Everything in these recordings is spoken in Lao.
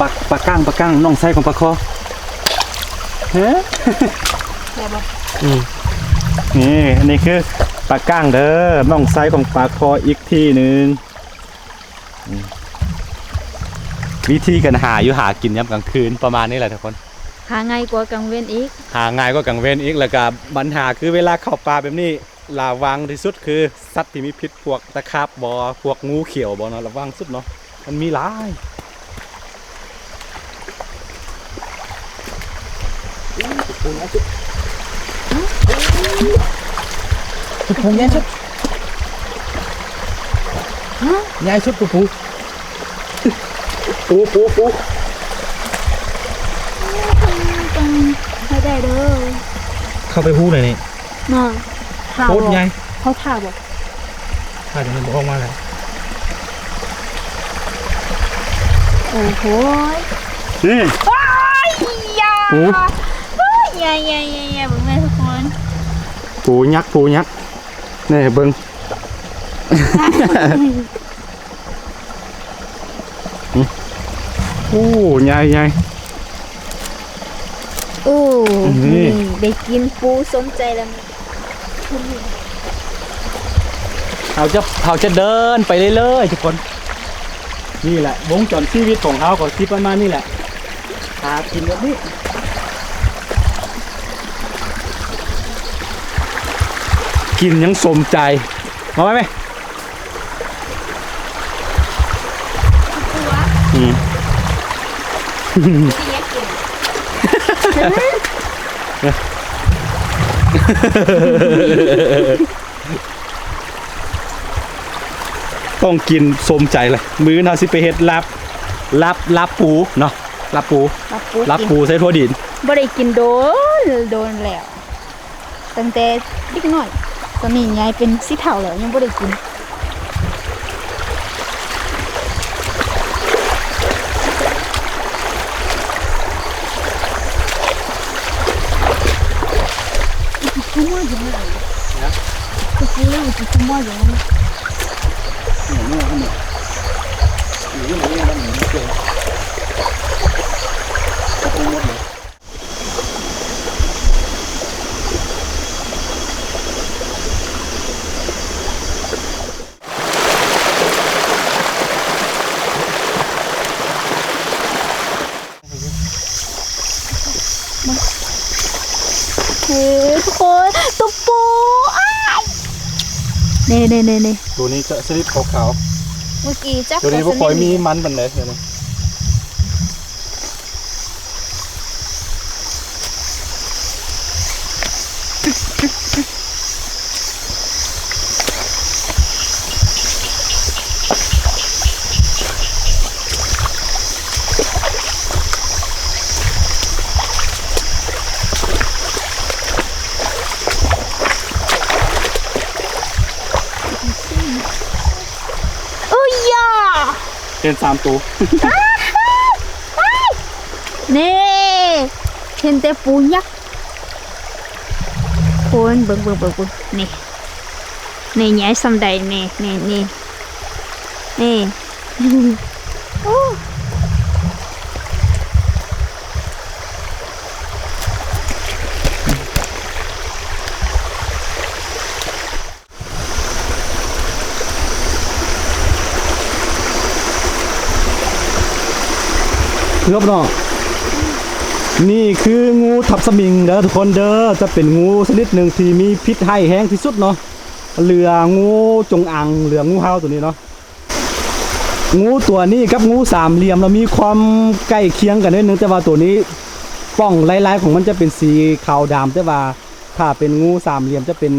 ປາ ປາກ້າງ ປາກ້າງ ນ້ອງຊາຍຂອງປາຄໍ່ ຮະ ໄດ້ບໍ່? ອືມ ນີ້ ອັນນີ້ຄືປາກ້າງເດີ ນ້ອງຊາຍຂອງປາຄໍ່ອີກທີໜຶ່ງ. ອືມ ວິທີການຫາຢູ່ຫາກິນຍາມກາງຄືນປະມານນີ້ແຫຼະທຸກຄົນ ຫາງ່າຍກວ່າກາງເວັນອີກ ຫາງ່າຍກວ່າກາງເວັນອີກ ແລ້ວກະບັນຫາຄືເວລາເຂົ້າປ່າແບບນີ້ ລະວັງທີ່ສຸດຄືສັດທີ່ມີພິດ ພວກຕະຂາບບໍ ພວກງູຂຽວບໍເນາະ ລະວັງສຸດເນາະ ມັນມີຫຼາຍ. ໂອ້ ໂອ້ ໂອ້ ໂອ້ ໂອ້ ໃຫຍ່ສຸດ ຮະ ໃຫຍ່ສຸດ ປູ ປູ ປູ ປູ ປູ ຕ້ອງໃຫ້ໄດ້ເດີ ເຂົ້າໄປຮູໜ້ອຍນີ້ ມາ ໂຄດໃຫຍ່ ເຂົາຖ້າບໍ່? ຖ້າຈະມັນບໍ່ອອກມາແລ້ວ ໂອ້ໂຫ ນີ້ ໂອ້ຍ ຢາ ໂອ້ຍ ໂອ້ຍ ຢາ ຢາ ຢາ ຢ່າ ເບິ່ງແມ່ທຸກຄົນ ປູຍັກ ປູຍັກ ນີ້ເບິ່ງ ອືມ ໂອ້ ໃຫຍ່ ໃຫຍ່ ໂອ້ ນີ້ ນີ້ ໄດ້ກິນປູສົມໃຈແລ້ວ ເຮົາຈະ ເຮົາຈະເດີນໄປເລື້ອຍໆ ທຸກຄົນ ນີ້ແຫຼະ ວົງຈອນຊີວິດຂອງເຮົາກໍຊິປະມານນີ້ແຫຼະ ຫາກິນແບບນີ້ ກິນຍັງສົມໃຈ ມາໄວ້ແມ່. ອືມ ຕ້ອງກິນສົມໃຈລະ ມື້ອື່ນເຮົາຊິໄປເຮັດລາບ ລາບ ລາບປູເນາະ ລາບປູ ລາບປູ ລາບປູໃສ່ຖົ່ວດິນ ບໍ່ໄດ້ກິນໂດນ ໂດນແລ້ວ. ຕັ້ງແຕ່ເດັກນ້ອຍ ຕອນນີ້ໃຫຍ່ເປັນສີເຖົ້າແລ້ວ ຍັງບໍ່ໄດ້ກິນ. ເອີ ທຸກຄົນ ຕົວປູ ອ້າຍ ນີ້ໆໆໆ ໂຕນີ້ຈະຊະນິດຂາວໆ ເມື່ອກີ້ຈັບ ໂຕນີ້ບໍ່ຄ່ອຍມີມັນປານໃດ ໂຕນີ້. ອຸຍຢາ ເຫັນສາມໂຕ ນີ້ ເຫັນແຕ່ປູຍັກ ຄົນ ເບິ່ງໆໆໆ ນີ້ ນີ້ໃຫຍ່ສ່ຳໃດ ນີ້ ນີ້ ນີ້ ນີ້ ໂອ້. ເກືອບເນາະ ນີ້ຄືງູທັບສະໝິງເດີທຸກຄົນເດີ ຈະເປັນງູຊະນິດໜຶ່ງທີ່ມີພິດຮ້າຍແຮງທີ່ສຸດເນາະ ເຫຼືອງູຈົງອາງ ເຫຼືອງູເຫົ່າໂຕນີ້ເນາະ. ງູຕົວນີ້ກັບງູສາມຫຼ່ຽມລະມີຄວາມໃກ້ຄຽງກັນໜ້ອຍໜຶ່ງ ແຕ່ວ່າໂຕນີ້ປ່ອງລາຍໆຂອງມັນຈະເປັນສີຂາວດຳ ແຕ່ວ່າຖ້າເປັນງູສາມຫຼ່ຽມຈະເປັນ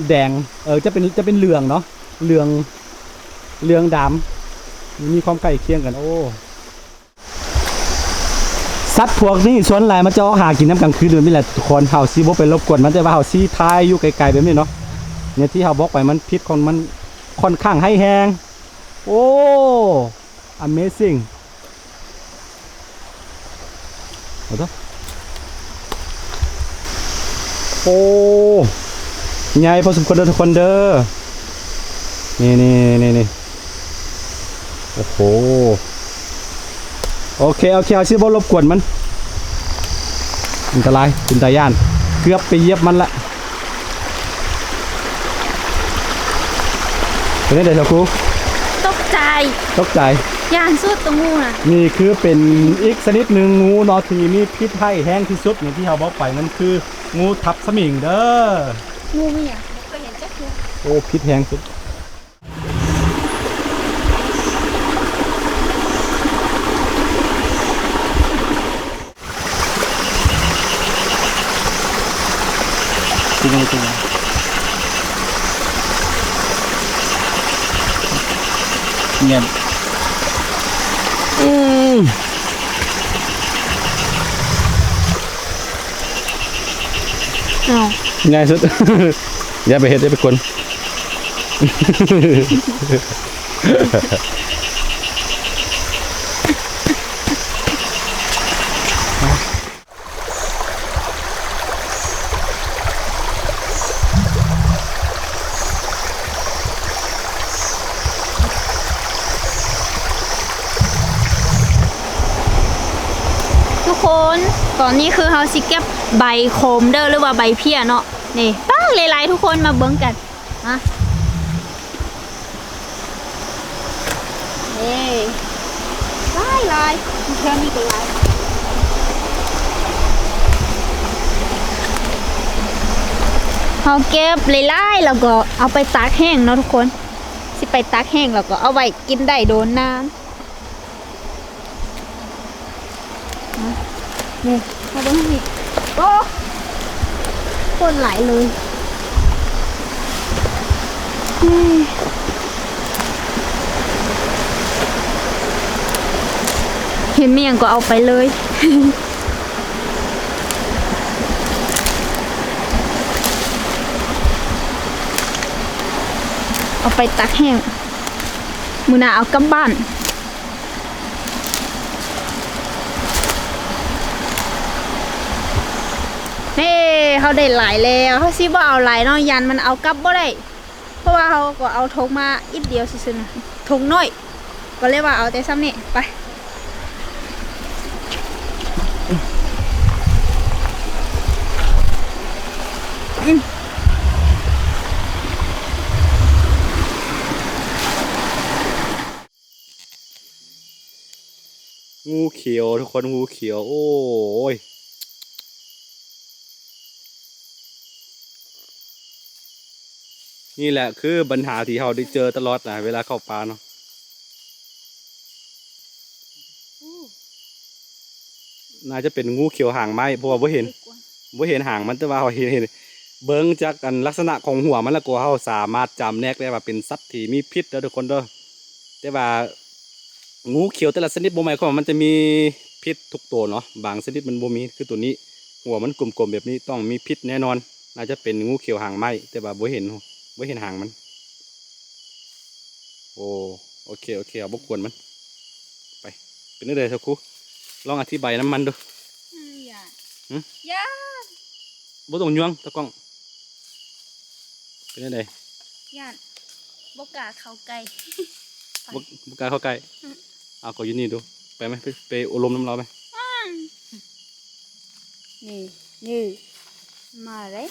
ແດງ ເອີ ຈະເປັນ ຈະເປັນເຫຼືອງເນາະ ເຫຼືອງ ເຫຼືອງດຳ ມີຄວາມໃກ້ຄຽງກັນ ໂອ້. ສັດພວກນີ້ສ່ວນຫຼາຍມັນຈະອອກຫາກິນຍາມກາງຄືນແບບນີ້ແຫຼະທຸກຄົນ ເຮົາຊິບໍ່ໄປລົບກວນມັນ ແຕ່ວ່າເຮົາຊິຖ່າຍຢູ່ໄກໆແບບນີ້ເນາະ ໃນທີ່ເຮົາບອກໄປມັນພິດຂອງມັນຄ່ອນຂ້າງຮ້າຍແຮງ ໂອ້ ອາເມຊິງ ໂອ້ ໃຫຍ່ພໍສົມຄວນເດີທຸກຄົນເດີ ນີ້ໆໆໆ. ໂອ້ ໂອເຄ ໂອເຄ ເຮົາຊິບໍ່ລົບກວນມັນ ອັນຕະລາຍ ເປັນຕາຢ້ານ ເກືອບໄປຢຽບມັນລະ. ເປັນຈັ່ງໃດສາວຄູ? ຕົກໃຈ ຕົກໃຈ ຢ້ານສຸດໂຕງູນະ. ນີ້ຄືເປັນອີກຊະນິດໜຶ່ງງູເນາະ ທີ່ມີພິດຮ້າຍແຮງທີ່ສຸດ ໃນທີ່ເຮົາບອກໄປ ມັນຄືງູທັບສະໝິງເດີ. ງູມີຫຍັງ? ບໍ່ເຄີຍເຫັນຈັກເທື່ອ. ໂອ້ ພິດແຮງສຸດ. ຕົວ ຕົວ ແໜ້ນ ອືມ ອ້າວ ງ່າຍສຸດ ຢ່າໄປເຮັດ ຢ່າໄປກົນ. ທຸກຄົນ ຕອນນີ້ຄືເຮົາຊິເກັບໃບໂຄມເດີ ຫຼືວ່າໃບເພ້ຍເນາະ. ນີ້ ປ້າ ຫຼາຍໆ ທຸກຄົນ ມາເບິ່ງກັນ ມາ ເອີ ຫຼາຍໆ ເທື່ອນີ້ກໍຫຼາຍ. ເຮົາເກັບຫຼາຍໆ ແລ້ວກໍເອົາໄປຕາກແຫ້ງເນາະທຸກຄົນ ຊິໄປຕາກແຫ້ງ ແລ້ວກໍເອົາໄວ້ກິນໄດ້ດົນນານ. ນີ້ ມາເບິ່ງທາງນີ້ ໂອ້ ຄົນຫຼາຍເລີຍ ເຫັນມີຫຍັງກໍເອົາໄປເລີຍ ເອົາໄປຕາກແຫ້ງ ມື້ໜ້າເອົາກັບບ້ານ. ເອີ ເຮົາໄດ້ຫຼາຍແລ້ວ ເຮົາຊິບໍ່ເອົາຫຼາຍເນາະ ຢ້ານມັນເອົາກັບບໍ່ໄດ້ ເພາະວ່າເຮົາກໍເອົາຖົງມາອິດດຽວຊື່ໆນະ ຖົງນ້ອຍ ກໍເລີຍວ່າເອົາແຕ່ຊ່ຳນີ້ ໄປ. ງູຂຽວທຸກຄົນ ງູຂຽວ ໂອ້ຍ ນີ້ແຫຼະຄືບັນຫາທີ່ເຮົາໄດ້ເຈີຕະຫຼອດນະ ເວລາເຂົ້າປ່າເນາະ ໜ້າຈະເປັນງູຂຽວຫາງໄມ້ ເພາະວ່າບໍ່ເຫັນ ບໍ່ເຫັນຫາງມັນ ແຕ່ວ່າເຮົາເຫັນ ເຫັນ ເບິ່ງຈາກອັນລັກສະນະຂອງຫົວມັນ ແລ້ວກໍເຮົາສາມາດຈຳແນກໄດ້ວ່າເປັນສັດທີ່ມີພິດເດີທຸກຄົນເດີ ແຕ່ວ່າງູຂຽວແຕ່ລະຊະນິດບໍ່ໝາຍຄວາມວ່າມັນຈະມີພິດທຸກໂຕເນາະ ບາງຊະນິດມັນບໍ່ມີ ຄືໂຕນີ້ ຫົວມັນກົມໆແບບນີ້ຕ້ອງມີພິດແນ່ນອນ ໜ້າຈະເປັນງູຂຽວຫາງໄມ້ ແຕ່ວ່າບໍ່ເຫັນ ບໍ່ເຫັນຫາງມັນ. ໂອ້ ໂອເຄ ໂອເຄ ເຮົາບໍ່ກວນມັນ ໄປ ເປັນຈັ່ງໃດຊະຄູ ລອງອະທິບາຍນຳມັນດູ. ອືມ ຢ້ານ ຫຶ? ຢ້ານ ບໍ່ຕ້ອງຍ່ວງຕາກ້ອງ ເປັນຈັ່ງໃດ? ຢ້ານ ບໍ່ກ້າເຂົ້າໃກ້ ບໍ່ ບໍ່ກ້າເຂົ້າໃກ້ ອືມ ເອົາ ກໍຢູ່ນີ້ດູ ໄປໄໝ ໄປ ໄປໂອ້ລົມນຳລາວໄໝ ອືມ ນີ້ ນີ້ ມາເລີຍ.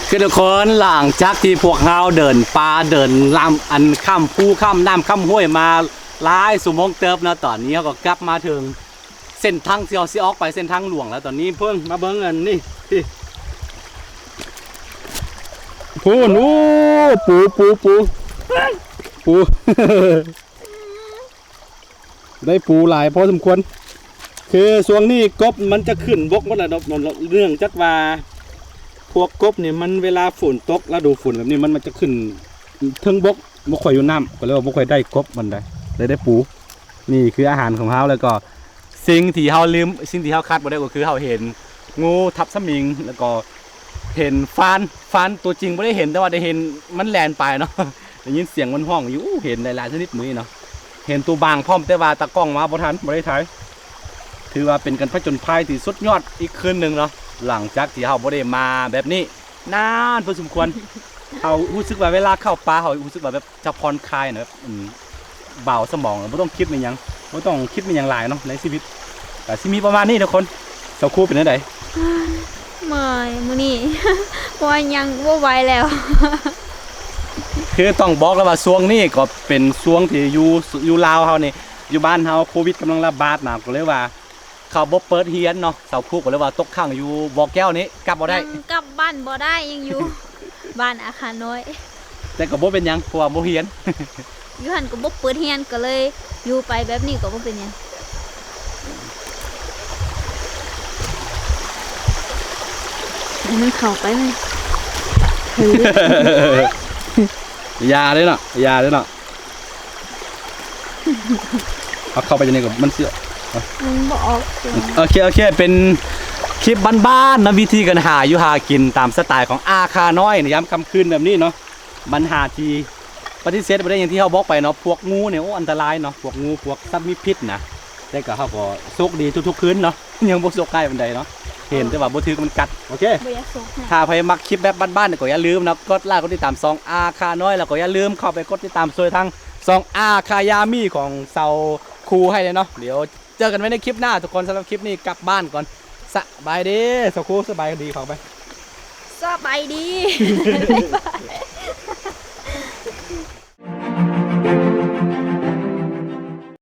ຄືທຸກຄົນ ຫຼັງຈາກທີ່ພວກເຮົາເດີນປ່າ ເດີນລຳ ອັນ ຂ້າມພູ ຂ້າມນ້ຳ ຂ້າມຫ້ວຍມາຫຼາຍຊົ່ວໂມງເຕີບເນາະ ຕອນນີ້ເຮົາກໍກັບມາເຖິງເສັ້ນທາງທີ່ເຮົາຊິອອກໄປເສັ້ນທາງຫຼວງແລ້ວ. ຕອນນີ້ເພິ່ງມາເບິ່ງອັນນີ້ ພຸ້ນ ໂອ້ ປູ ປູ ປູ ປູ. ໄດ້ປູຫຼາຍພໍສົມຄວນ ຄືຊ່ວງນີ້ກົບມັນຈະຂຶ້ນບົກໝົດແລ້ວເນາະ ເນື່ອງຈາກວ່າພວກກົບນີ້ມັນເວລາຝົນຕົກ ລະດູຝົນແບບນີ້ມັນ ມັນຈະຂຶ້ນເທິງບົກ ບໍ່ຄ່ອຍຢູ່ນ້ຳ ກໍເລີຍວ່າບໍ່ຄ່ອຍໄດ້ກົບປານໃດ ເລີຍໄດ້ປູ. ນີ້ຄືອາຫານຂອງເຮົາ ແລ້ວກໍສິ່ງທີ່ເຮົາລືມ ສິ່ງທີ່ເຮົາຂາດບໍ່ໄດ້ກໍຄືເຮົາເຫັນງູທັບສະໝິງ ແລ້ວກໍ ເຫັນຟານ ຟານຕົວຈິງບໍ່ໄດ້ເຫັນ ແຕ່ວ່າໄດ້ເຫັນມັນແລ່ນໄປເນາະ ໄດ້ຍິນສຽງມັນຮ້ອງຢູ່ ເຫັນຫຼາຍໆຊະນິດມື້ນີ້ເນາະ ເຫັນຕົວບາງພ້ອມ ແຕ່ວ່າຕາກ້ອງມາບໍ່ທັນ ບໍ່ໄດ້ຖ່າຍ. ຖືວ່າເປັນການຜະຈົນໄພທີ່ສຸດຍອດອີກຄືນໜຶ່ງເນາະ ຫຼັງຈາກທີ່ເຮົາບໍ່ໄດ້ມາແບບນີ້ນານພໍສົມຄວນ. ເຮົາຮູ້ສຶກວ່າເວລາເຂົ້າປ່າ ເຮົາຮູ້ສຶກວ່າແບບຈະຜ່ອນຄາຍນະ ແບບ ອືມ ເບົາສະໝອງ ບໍ່ຕ້ອງຄິດແມ່ນຫຍັງ ບໍ່ຕ້ອງຄິດແມ່ນຫຍັງຫຼາຍເນາະ ໃນຊີວິດ ກະຊິມີປະມານນີ້ທຸກຄົນ. ສາວຄູເປັນແນວໃດ? ເມື່ອຍ ມື້ນີ້ ເພາະວ່າຍ່າງບໍ່ໄຫວແລ້ວ. ຄືຕ້ອງບອກເລີຍວ່າຊ່ວງນີ້ກໍເປັນຊ່ວງທີ່ຢູ່ ຢູ່ລາວເຮົານີ້ ຢູ່ບ້ານເຮົາໂຄວິດກຳລັງລະບາດນະ ກໍເລີຍວ່າ ເຂົາບໍ່ເປີດຮຽນເນາະ ສາວຄູກໍເລີຍວ່າຕົກຄ້າງຢູ່ບໍ່ແກ້ວນີ້ ກັບບໍ່ໄດ້ ຍັງກັບບ້ານບໍ່ໄດ້ ຍັງຢູ່ບ້ານອາຄານ້ອຍ. ແຕ່ກໍບໍ່ເປັນຫຍັງ ເພາະວ່າບໍ່ຮຽນ ຢູ່ຫັ້ນກໍບໍ່ເປີດຮຽນ ກໍເລີຍຢູ່ໄປແບບນີ້ກໍບໍ່ເປັນຫຍັງ. ໃຫ້ມັນເຂົ້າໄປ ມັນ ຢ່າເດ້ເນາະ ຢ່າເດ້ເນາະ. ເອົາເຂົ້າໄປຈັ່ງນີ້ກໍມັນຊິ ມັນບໍ່ອອກ. ໂອເຄ ໂອເຄ ເປັນຄລິບບ້ານໆເນາະ ວິທີການຫາຢູ່ຫາກິນຕາມສະໄຕຂອງອາຄານ້ອຍໃນຍາມຄ່ຳຄືນແບບນີ້ເນາະ. ບັນຫາທີ່ປະຕິເສດບໍ່ໄດ້ ຢ່າງທີ່ເຮົາບອກໄປເນາະ ພວກງູນີ້ ໂອ້ ອັນຕະລາຍເນາະ ພວກງູ ພວກສັດມີພິດນະ ແຕ່ກໍເຮົາກໍໂຊກດີທຸກໆຄືນເນາະ ຍັງບໍ່ໂຊກຮ້າຍປານໃດເນາະ ເຫັນແຕ່ວ່າບໍ່ຖືກມັນກັດ. ໂອເຄ ບໍ່ຢາກໂຊກ ຖ້າໃຜມັກຄລິບແບບບ້ານໆ ກໍຢ່າລືມເນາະ ກົດໄລກົດຕິດຕາມຊ່ອງອາຄານ້ອຍ ແລ້ວກໍຢ່າລືມເຂົ້າໄປກົດຕິດຕາມຊ່ອຍທາງຊ່ອງອາຄາຍາມີຂອງສາວຄູໃຫ້ເນາະ. ດຽວເຈີກັນໃໝ່ໃນຄລິບໜ້າທຸກຄົນ ສຳລັບຄລິບນີ້ກັບບ້ານກ່ອນ ສະບາຍດີ ສາວຄູ ສະບາຍດີ ເຂົ້າໄປ ສະບາຍດີ.